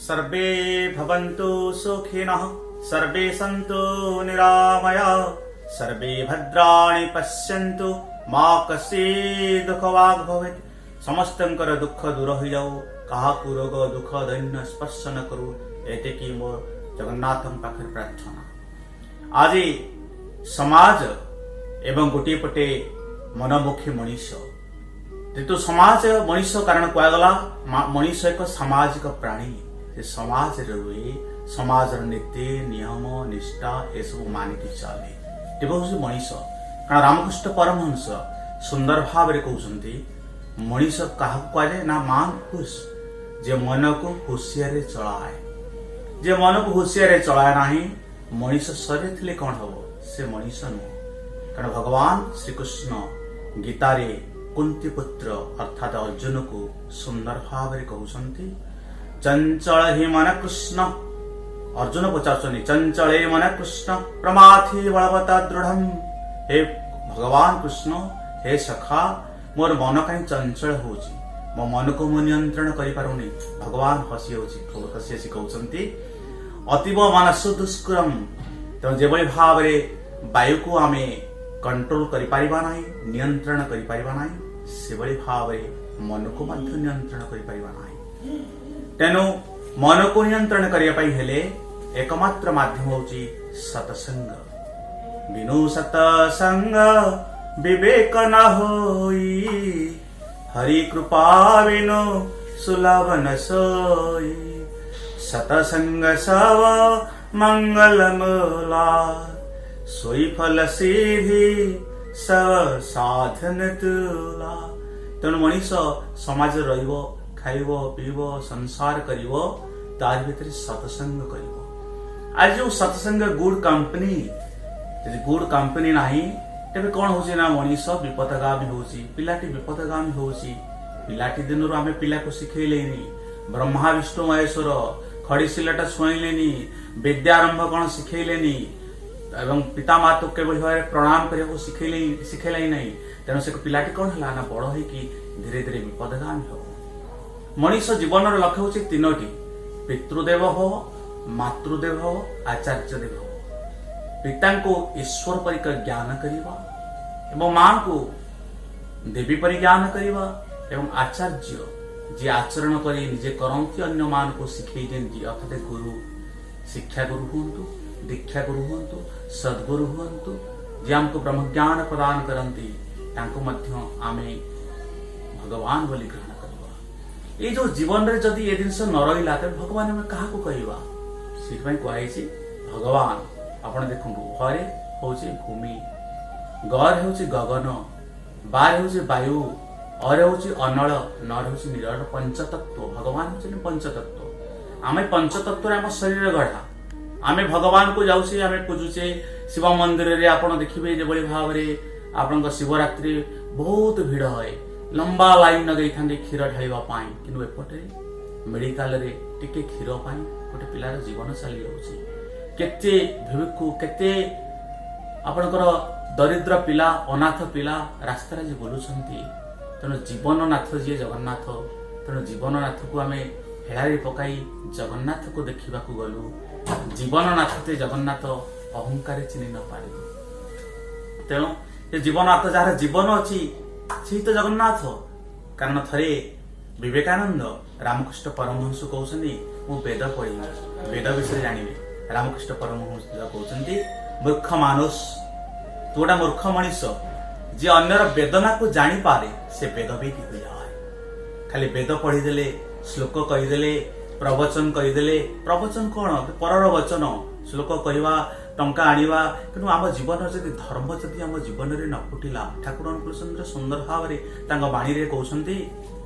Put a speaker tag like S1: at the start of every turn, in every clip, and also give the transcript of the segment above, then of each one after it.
S1: ସର୍ବେ ଭବନ୍ତୁ ସୁଖିନଃ, ସର୍ବେ ସନ୍ତୁ ନିରାମୟା, ସର୍ବେ ଭଦ୍ରାଣି ପଶ୍ୟନ୍ତୁ, ମା କଶ୍ଚିଦ୍ ଦୁଃଖଭାଗ୍ ଭବେତ୍। ସମସ୍ତଙ୍କର ଦୁଃଖ ଦୂର ହୋଇଯାଉ, କାହାକୁ ରୋଗ ଦୁଃଖ ଦୈନ୍ୟ ସ୍ପର୍ଶ ନ କରୁ, ଏତିକି ମୋ ଜଗନ୍ନାଥଙ୍କ ପାଖରେ ପ୍ରାର୍ଥନା। ଆଜି ସମାଜ ଏବଂ ଗୋଟିଏ ପଟେ ମନମୁଖୀ ମଣିଷ। ଯେହେତୁ ସମାଜ ମଣିଷ, କାରଣ କୁହାଗଲା ମଣିଷ ଏକ ସାମାଜିକ ପ୍ରାଣୀ। ସେ ସମାଜରେ ରୁହେ, ସମାଜର ନୀତି ନିୟମ ନିଷ୍ଠା ଏସବୁ ମାନିକି ଚାଲେ। ତେବେ ହେଉଛି ମଣିଷ। କାରଣ ରାମକୃଷ୍ଣ ପରମହଂସ ସୁନ୍ଦର ଭାବରେ କହୁଛନ୍ତି, ମଣିଷ କାହାକୁ କୁହାଯାଏ ନା ମାନ ହୁସ୍, ଯେ ମନକୁ ହୁସିଆରରେ ଚଳାଏ। ଯେ ମନକୁ ହୁସିଆରରେ ଚଳାଏ ନାହିଁ, ମଣିଷ ଶରୀର ଥିଲେ କଣ ହବ? ସେ ମଣିଷ ନୁହଁ। କାରଣ ଭଗବାନ ଶ୍ରୀକୃଷ୍ଣ ଗୀତାରେ କୁନ୍ତି ପୁତ୍ର ଅର୍ଥାତ୍ ଅର୍ଜୁନକୁ ସୁନ୍ଦର ଭାବରେ କହୁଛନ୍ତି, ଚଞ୍ଚଳ ହି ମନ କୃଷ୍ଣ। ଅର୍ଜୁନ ପଚାରୁଛନ୍ତି, ଚଞ୍ଚଳେ ମନ କୃଷ୍ଣ ପ୍ରମାଥି ବଳବତା ଦୃଢ। ହେ ଭଗବାନ କୃଷ୍ଣ, ହେ ସଖା, ମୋର ମନ କାହିଁ ଚଞ୍ଚଳ ହଉଛି? ମୋ ମନକୁ ମୁଁ ନିୟନ୍ତ୍ରଣ କରିପାରୁନି। ଭଗବାନ ହସି ହଉଛି ହସି ହସି କହୁଛନ୍ତି, ଅତୀବ ମନସ ଦୁଷ୍କରମ। ତେଣୁ ଯେଭଳି ଭାବରେ ବାୟୁକୁ ଆମେ କଣ୍ଟ୍ରୋଲ କରିପାରିବା ନାହିଁ, ନିୟନ୍ତ୍ରଣ କରିପାରିବା ନାହିଁ, ସେଭଳି ଭାବରେ ମନକୁ ମଧ୍ୟ ନିୟନ୍ତ୍ରଣ କରିପାରିବା ନାହିଁ। ତେଣୁ ମନକୁ ନିୟନ୍ତ୍ରଣ କରିବା ପାଇଁ ହେଲେ ଏକମାତ୍ର ମାଧ୍ୟମ ହଉଛି ସତସଙ୍ଗ। ବିନୁ ସତସଙ୍ଗ ବିବେକ ନ ହୋଇ, ହରି କୃପା ବିନୁ ସୁଲଭ ନ ସୋଇ। ସତସଙ୍ଗ ସବ ମଙ୍ଗଲ ମୂଲା, ସୋଇ ଫଲ ସିଦ୍ଧି ସବ ସାଧନ ତୁଲା। ତେଣୁ ମଣିଷ ସମାଜରେ ରହିବ, ଖାଇବ, ପିଇବ, ସଂସାର କରିବ, ତାରି ଭିତରେ ସତସଙ୍ଗ କରିବ। ଆଜି ଯୋଉ ସତସଙ୍ଗ, ଗୁଡ କମ୍ପାନୀ, ଯଦି ଗୁଡ କମ୍ପାନୀ ନାହିଁ, ତେବେ କଣ ହଉଛି ନା ମଣିଷ ବିପଥଗାମୀ ହଉଛି, ପିଲାଟି ବିପଥଗାମୀ ହଉଛି। ପିଲାଟି ଦିନରୁ ଆମେ ପିଲାକୁ ଶିଖେଇଲେନି ବ୍ରହ୍ମା ବିଷ୍ଣୁ ମହେଶ୍ୱର, ଖଡି ସିଲଟ ଛୁଆଇଲେନି, ବିଦ୍ୟା ଆରମ୍ଭ କଣ ଶିଖେଇଲେନି ଏବଂ ପିତା ମାତାକୁ କିଭଳି ଭାବରେ ପ୍ରଣାମ କରିବାକୁ ଶିଖେଇଲେ ନାହିଁ। ତେଣୁ ସେ ପିଲାଟି କଣ ହେଲା ନା ବଡ ହେଇକି ଧୀରେ ଧୀରେ ବିପଥଗାମୀ ହବ। ମଣିଷ ଜୀବନର ଲକ୍ଷ୍ୟ ହଉଛି ତିନୋଟି: ପିତୃଦେବ ଭବ, ମାତୃଦେବ ଭବ, ଆଚାର୍ଯ୍ୟ ଦେବ ଭବ। ପିତାଙ୍କୁ ଈଶ୍ୱର ପରିକା ଜ୍ଞାନ କରିବା ଏବଂ ମାଙ୍କୁ ଦେବୀ ପରି ଜ୍ଞାନ କରିବା ଏବଂ ଆଚାର୍ଯ୍ୟ, ଯିଏ ଆଚରଣ କରି ନିଜେ କରନ୍ତି, ଅନ୍ୟମାନଙ୍କୁ ଶିଖେଇ ଦିଅନ୍ତି, ଅର୍ଥାତ୍ ଗୁରୁ, ଶିକ୍ଷାଗୁରୁ ହୁଅନ୍ତୁ, ଦୀକ୍ଷା ଗୁରୁ ହୁଅନ୍ତୁ, ସଦ୍ଗୁରୁ ହୁଅନ୍ତୁ, ଯିଏ ଆମକୁ ବ୍ରହ୍ମଜ୍ଞାନ ପ୍ରଦାନ କରନ୍ତି, ତାଙ୍କୁ ମଧ୍ୟ ଆମେ ଭଗବାନ ବୋଲି ଗ୍ରହଣ କରିବା। ଏଇ ଯୋଉ ଜୀବନରେ ଯଦି ଏ ଜିନିଷ ନ ରହିଲା, ତେବେ ଭଗବାନ ଆମେ କାହାକୁ କହିବା? ସେଥିପାଇଁ କୁହାଯାଇଛି ଭଗବାନ। ଆପଣ ଦେଖନ୍ତୁ, ଘରେ ହଉଛି ଭୂମି, ଗରେ ହେଉଛି ଗଗନ, ବାରେ ହେଉଛି ବାୟୁ, ଅରେ ହେଉଛି ଅନଳ, ନରେ ହେଉଛି ନିରଳ। ପଞ୍ଚତତ୍ଵ। ଭଗବାନ ହେଉଛନ୍ତି ପଞ୍ଚତତ୍ଵ। ଆମେ ପଞ୍ଚତତ୍ଵରେ ଆମ ଶରୀର ଗଢା। ଆମେ ଭଗବାନକୁ ଯାଉଛେ, ଆମେ ପୂଜୁଛେ ଶିବ ମନ୍ଦିରରେ। ଆପଣ ଦେଖିବେ, ଯେଭଳି ଭାବରେ ଆପଣଙ୍କ ଶିବରାତ୍ରି ବହୁତ ଭିଡ ହୁଏ, ଲମ୍ବା ଲାଇନ ଲଗେଇଥାନ୍ତି କ୍ଷୀର ଢାଳିବା ପାଇଁ। କିନ୍ତୁ ଏପଟେ ମେଡିକାଲରେ ଟିକେ କ୍ଷୀର ପାଇଁ ଗୋଟେ ପିଲାର ଜୀବନ ଚାଲି ଯାଉଛି। କେତେ ଭିକ୍ଷୁ, କେତେ ଆପଣଙ୍କର ଦରିଦ୍ର ପିଲା, ଅନାଥ ପିଲା ରାସ୍ତାରେ ଆଜି ବୁଲୁଛନ୍ତି। ତେଣୁ ଜୀବନନାଥ ଯିଏ ଜଗନ୍ନାଥ, ତେଣୁ ଜୀବନନାଥକୁ ଆମେ ହେଳାରେ ପକାଇ ଜଗନ୍ନାଥକୁ ଦେଖିବାକୁ ଗଲୁ। ଜୀବନନାଥ ତେ ଜଗନ୍ନାଥ ଅହଙ୍କାରେ ଚିହ୍ନି ନ ପାରିଲୁ। ତେଣୁ ସେ ଜୀବନାଥ, ଯାହାର ଜୀବନ ଅଛି, ସେଇ ତ ଜଗନ୍ନାଥ। କାରଣ ଥରେ ବିବେକାନନ୍ଦ ରାମକୃଷ୍ଣ ପରମହଂସ କହୁଛନ୍ତି, ମୁଁ ବେଦ ପଢିବି, ବେଦ ବିଷୟରେ ଜାଣିବି। ରାମକୃଷ୍ଣ ପରମହଂସ କହୁଛନ୍ତି, ମୂର୍ଖ ମାନୁଷ, ତୁ ଗୋଟା ମୂର୍ଖ ମଣିଷ। ଯିଏ ଅନ୍ୟର ବେଦନାକୁ ଜାଣିପାରେ, ସେ ବେଦବିଦ ହୋଇଯାଏ। ଖାଲି ବେଦ ପଢିଦେଲେ, ଶ୍ଲୋକ କହିଦେଲେ, ପ୍ରବଚନ କହିଦେଲେ, ପ୍ରବଚନ କଣ? ପରର ବଚନ, ଶ୍ଲୋକ କହିବା, ଟଙ୍କା ଆଣିବା। କିନ୍ତୁ ଆମ ଜୀବନରେ ଯଦି ଧର୍ମ ଯଦି ଆମ ଜୀବନରେ ନ ଫୁଟିଲା, ଠାକୁର ଅନୁକୂଳଚନ୍ଦ୍ର ସୁନ୍ଦର ଭାବରେ ତାଙ୍କ ବାଣୀରେ କହୁଛନ୍ତି,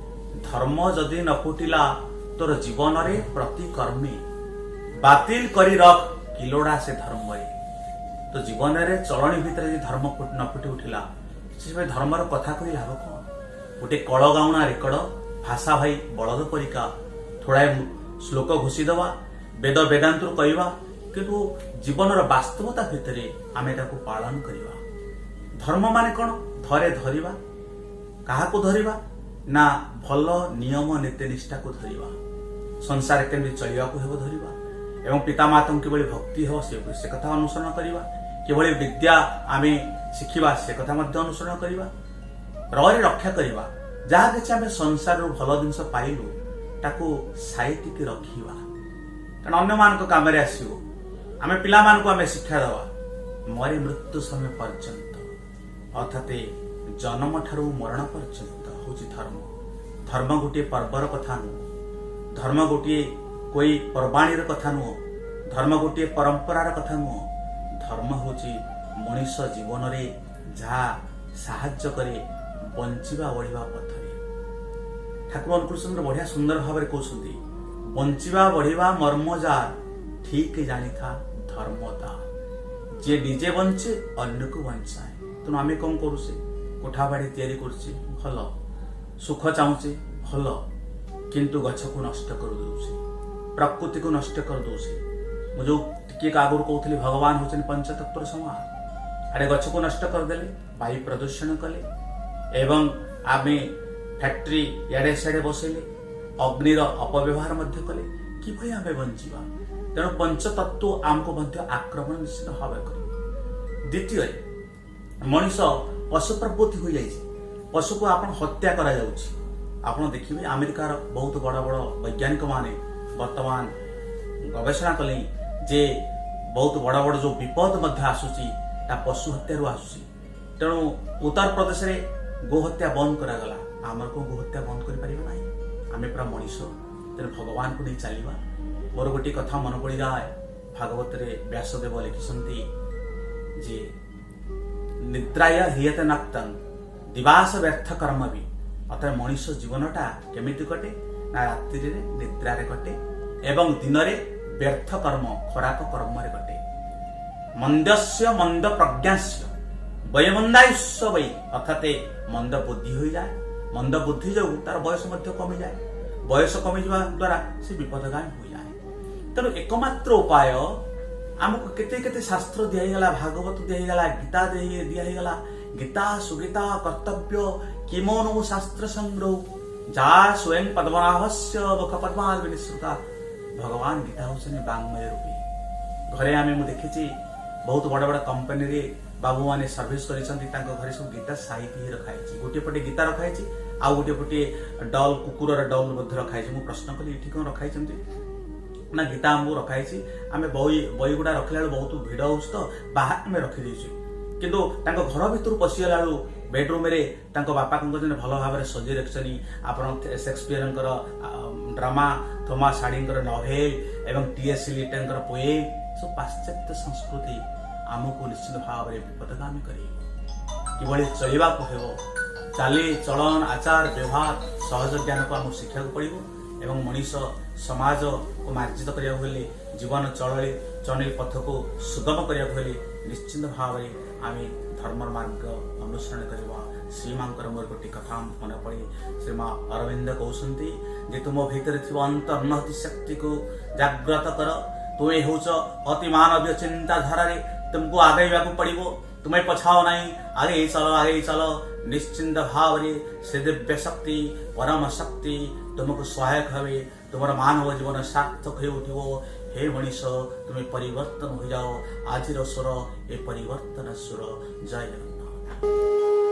S1: ଧର୍ମ ଯଦି ନ ଫୁଟିଲା ତୋର ଜୀବନରେ ପ୍ରତି କର୍ମେ, ବାତିଲ କରି ରଖ କି ଲୋଡ଼ା ସେ ଧର୍ମରେ। ତ ଜୀବନରେ ଚଳଣି ଭିତରେ ଯଦି ଧର୍ମ ନ ଫୁଟି ଉଠିଲା, ସେଥିପାଇଁ ଧର୍ମର କଥା କହି ଲାଭ କଣ? ଗୋଟେ କଳ ଗାଉଣା ରେକର୍ଡ ଭାଷା ଭାଇ ବଳଦ ପରିକା ଥୋଡ଼ାଏ ଶ୍ଲୋକ ଘୋଷିଦେବା, ବେଦ ବେଦାନ୍ତରୁ କହିବା, କିନ୍ତୁ ଜୀବନର ବାସ୍ତବତା ଭିତରେ ଆମେ ତାକୁ ପାଳନ କରିବା। ଧର୍ମ ମାନେ କଣ? ଧରେ ଧରିବା। କାହାକୁ ଧରିବା ନା ଭଲ ନିୟମ ନୀତି ନିଷ୍ଠାକୁ ଧରିବା। ସଂସାର କେମିତି ଚଳିବାକୁ ହେବ ଧରିବା ଏବଂ ପିତାମାତାଙ୍କୁ କିଭଳି ଭକ୍ତି ହେବ ସେ କଥା ଅନୁସରଣ କରିବା। କିଭଳି ବିଦ୍ୟା ଆମେ ଶିଖିବା ସେ କଥା ମଧ୍ୟ ଅନୁସରଣ କରିବା। ରରେ ରକ୍ଷା କରିବା। ଯାହା କିଛି ଆମେ ସଂସାରରୁ ଭଲ ଜିନିଷ ପାଇଲୁ, ତାକୁ ସାଇତିକି ରଖିବା, କାରଣ ଅନ୍ୟମାନଙ୍କ କାମରେ ଆସିବ। ଆମେ ପିଲାମାନଙ୍କୁ ଆମେ ଶିକ୍ଷା ଦେବା। ମରେ ମୃତ୍ୟୁ ସମୟ ପର୍ଯ୍ୟନ୍ତ, ଅର୍ଥାତ ଜନ୍ମ ଠାରୁ ମରଣ ପର୍ଯ୍ୟନ୍ତ ହଉଛି ଧର୍ମ। ଧର୍ମ ଗୋଟିଏ ପର୍ବର କଥା ନୁହଁ, ଧର୍ମ ଗୋଟିଏ କୋଇ ପର୍ବାଣୀର କଥା ନୁହଁ, ଧର୍ମ ଗୋଟିଏ ପରମ୍ପରାର କଥା ନୁହଁ। ଧର୍ମ ହେଉଛି ମଣିଷ ଜୀବନରେ ଯାହା ସାହାଯ୍ୟ କରେ ବଞ୍ଚିବା ବଢ଼ିବା ପଥରେ। ଠାକୁର ଅନୁକୂଳଚନ୍ଦ୍ର ବଢିଆ ସୁନ୍ଦର ଭାବରେ କହୁଛନ୍ତି, ବଞ୍ଚିବା ବଢ଼ିବା ମର୍ମ ଯାର, ଠିକ ଜାଣିଥା ଧର୍ମ ତାର। ଯିଏ ନିଜେ ବଞ୍ଚେ, ଅନ୍ୟକୁ ବଞ୍ଚାଏ। ତେଣୁ ଆମେ କଣ କରୁଛେ? କୋଠା ବାଡ଼ି ତିଆରି କରୁଛେ, ଭଲ। ସୁଖ ଚାହୁଁଛେ, ଭଲ। କିନ୍ତୁ ଗଛକୁ ନଷ୍ଟ କରିଦଉଛେ, ପ୍ରକୃତିକୁ ନଷ୍ଟ କରିଦଉଛେ। ମୁଁ ଯୋଉ ଟିକେ ଆଗରୁ କହୁଥିଲି, ଭଗବାନ ହଉଛନ୍ତି ପଞ୍ଚତତ୍ଵର ସମାହାର। ଆଡ଼େ ଗଛକୁ ନଷ୍ଟ କରିଦେଲେ, ବାୟୁ ପ୍ରଦୂଷଣ କଲେ ଏବଂ ଆମେ ଫ୍ୟାକ୍ଟ୍ରି ଇଆଡ଼େ ସିଆଡ଼େ ବସେଇଲେ, ଅଗ୍ନିର ଅପବ୍ୟବହାର ମଧ୍ୟ କଲେ, କିଭଳି ଆମେ ବଞ୍ଚିବା? ତେଣୁ ପଞ୍ଚତତ୍ଵ ଆମକୁ ମଧ୍ୟ ଆକ୍ରମଣ ନିଶ୍ଚିତ ଭାବରେ କରିବ। ଦ୍ୱିତୀୟରେ, ମଣିଷ ପଶୁ ପ୍ରବୃତ୍ତି ହୋଇଯାଇଛି। ପଶୁକୁ ଆପଣ ହତ୍ୟା କରାଯାଉଛି। ଆପଣ ଦେଖିବେ, ଆମେରିକାର ବହୁତ ବଡ଼ ବଡ଼ ବୈଜ୍ଞାନିକମାନେ ବର୍ତ୍ତମାନ ଗବେଷଣା କଲେ ଯେ ବହୁତ ବଡ଼ ବଡ଼ ଯୋଉ ବିପଦ ମଧ୍ୟ ଆସୁଛି, ତା ପଶୁ ହତ୍ୟାରୁ ଆସୁଛି। ତେଣୁ ଉତ୍ତରପ୍ରଦେଶରେ ଗୋହତ୍ୟା ବନ୍ଦ କରାଗଲା। ଆମର କଣ ଗୋହତ୍ୟା ବନ୍ଦ କରିପାରିବା ନାହିଁ? ଆମେ ପୁରା ମଣିଷ, ତେଣୁ ଭଗବାନଙ୍କୁ ନେଇ ଚାଲିବା। ମୋର ଗୋଟିଏ କଥା ମନେ ପଡ଼ିଯାଏ। ଭାଗବତରେ ବ୍ୟାସଦେବ ଲେଖିଛନ୍ତି ଯେ ନିଦ୍ରାୟ ହ୍ରିୟତେ ନକ୍ତଂ ଦିବାସ ବ୍ୟର୍ଥ କର୍ମ ବି। ଅର୍ଥାৎ ମଣିଷ ଜୀବନଟା କେମିତି କଟେ ନା ରାତ୍ରିରେ ନିଦ୍ରାରେ କଟେ ଏବଂ ଦିନରେ ବ୍ୟର୍ଥ କର୍ମ, ଖରାପ କର୍ମରେ କଟେ। ମନ୍ଦସ୍ୟ ମନ୍ଦ ପ୍ରଜ୍ଞାସ୍ୟ ବୟମନ୍ଦାୟୁଷ୍ୟ ବୈ। ଅର୍ଥାତ ମନ୍ଦ ବୁଦ୍ଧି ହୋଇଯାଏ। ମନ୍ଦ ବୁଦ୍ଧି ଯୋଗୁଁ ତାର ବୟସ ମଧ୍ୟ କମିଯାଏ। ବୟସ କମିଯିବା ଦ୍ୱାରା ସେ ବିପଦଗାମୀ ହୋଇଯାଏ। ତେଣୁ ଏକମାତ୍ର ଉପାୟ, ଆମକୁ କେତେ କେତେ ଶାସ୍ତ୍ର ଦିଆହେଇଗଲା, ଭାଗବତ ଦିଆହେଇଗଲା, ଗୀତା ଦିଆହେଇଗଲା। ଗୀତା ସୁଗୀତା କର୍ତ୍ତବ୍ୟ କିମୋନୁ ଶାସ୍ତ୍ର ସଂଗ୍ରହ, ଯା ସ୍ୱୟଂ ପଦ୍ମନାଭସ୍ୟ ମୁଖ ପଦ୍ମାଦ ବିନିସୃତା। ଭଗବାନ ଗୀତା ହଉଛନ୍ତି ବାଙ୍ମୟ ରୂପୀ। ଘରେ ଆମେ, ମୁଁ ଦେଖିଛି, ବହୁତ ବଡ ବଡ କମ୍ପାନୀରେ ବାବୁମାନେ ସର୍ଭିସ କରିଛନ୍ତି, ତାଙ୍କ ଘରେ ସବୁ ଗୀତା ସାଇତି ହେଇ ରଖାହେଇଛି। ଗୋଟିଏ ପଟେ ଗୀତା ରଖାହେଇଛି, ଆଉ ଗୋଟିଏ ପଟେ ଡଲ୍, କୁକୁରର ଡଲ୍ ମଧ୍ୟ ରଖାହେଇଛି। ମୁଁ ପ୍ରଶ୍ନ କଲି, ଏଠି କଣ ରଖାହେଇଛନ୍ତି? ନା, ଗୀତା ଆମକୁ ରଖାହେଇଛି, ଆମେ ବହି ବହି ଗୁଡା ରଖିଲା ବେଳକୁ ବହୁତ ଭିଡ ହଉଛି, ତ ବାହାରେ ଆମେ ରଖିଦେଇଛୁ। କିନ୍ତୁ ତାଙ୍କ ଘର ଭିତରୁ ପଶିଗଲା ବେଳକୁ ବେଡରୁମରେ ତାଙ୍କ ବାପା କଣ କରିଛନ୍ତି, ଭଲ ଭାବରେ ସଜେଇ ରଖିଛନ୍ତି। ଆପଣ ସେକ୍ସପିୟରଙ୍କର ଡ୍ରାମା, ଥୋମାସ ହାର୍ଡିଙ୍କର ନଭେଲ ଏବଂ ଟି ଏସ୍ ଇଲିୟଟଙ୍କର ପୋଏମ୍ ସବୁ। ପାଶ୍ଚାତ୍ୟ ସଂସ୍କୃତି ଆମକୁ ନିଶ୍ଚିତ ଭାବରେ ବିପଦଗାମୀ କରିବ। କିଭଳି ଚଳିବାକୁ ହେବ, ଚାଲି ଚଳନ, ଆଚାର ବ୍ୟବହାର, ସହଜ ଜ୍ଞାନକୁ ଆମକୁ ଶିଖିବାକୁ ପଡ଼ିବ ଏବଂ ମଣିଷ ସମାଜକୁ ମାର୍ଜିତ କରିବାକୁ ହେଲେ, ଜୀବନ ଚଳଳି ଚଳଣି ପଥକୁ ସୁଗମ କରିବାକୁ ହେଲେ ନିଶ୍ଚିତ ଭାବରେ ଆମେ ଧର୍ମର ମାର୍ଗ ଅନୁସରଣ କରିବା। ଶ୍ରୀମାଙ୍କର ମୋର ଗୋଟିଏ କଥା ମନେ ପଡ଼େ। ଶ୍ରୀମା ଅରବିନ୍ଦ କହୁଛନ୍ତି ଯେ ତୁମ ଭିତରେ ଥିବା ଅନ୍ତର୍ନିହିତ ଶକ୍ତିକୁ ଜାଗ୍ରତ କର। ତୁମେ ହେଉଛ ଅତି ମାନବୀୟ ଚିନ୍ତାଧାରାରେ ତୁମକୁ ଆଗେଇବାକୁ ପଡ଼ିବ। ତୁମେ ପଛାଅ ନାହିଁ, ଆଗେଇ ଚାଲ, ଆଗେଇ ଚାଲ। ନିଶ୍ଚିନ୍ତ ଭାବରେ ସେ ଦିବ୍ୟ ଶକ୍ତି, ପରମ ଶକ୍ତି ତୁମକୁ ସହାୟକ ହେବେ। ତୁମର ମାନବ ଜୀବନ ସାର୍ଥକ ହୋଇ ଉଠିବ। ହେ ମଣିଷ, ତୁମେ ପରିବର୍ତ୍ତନ ହୋଇଯାଅ। ଆଜିର ସ୍ୱର ଏ ପରିବର୍ତ୍ତନ ସ୍ୱର। ଜୟ ଜଗନ୍ନାଥ।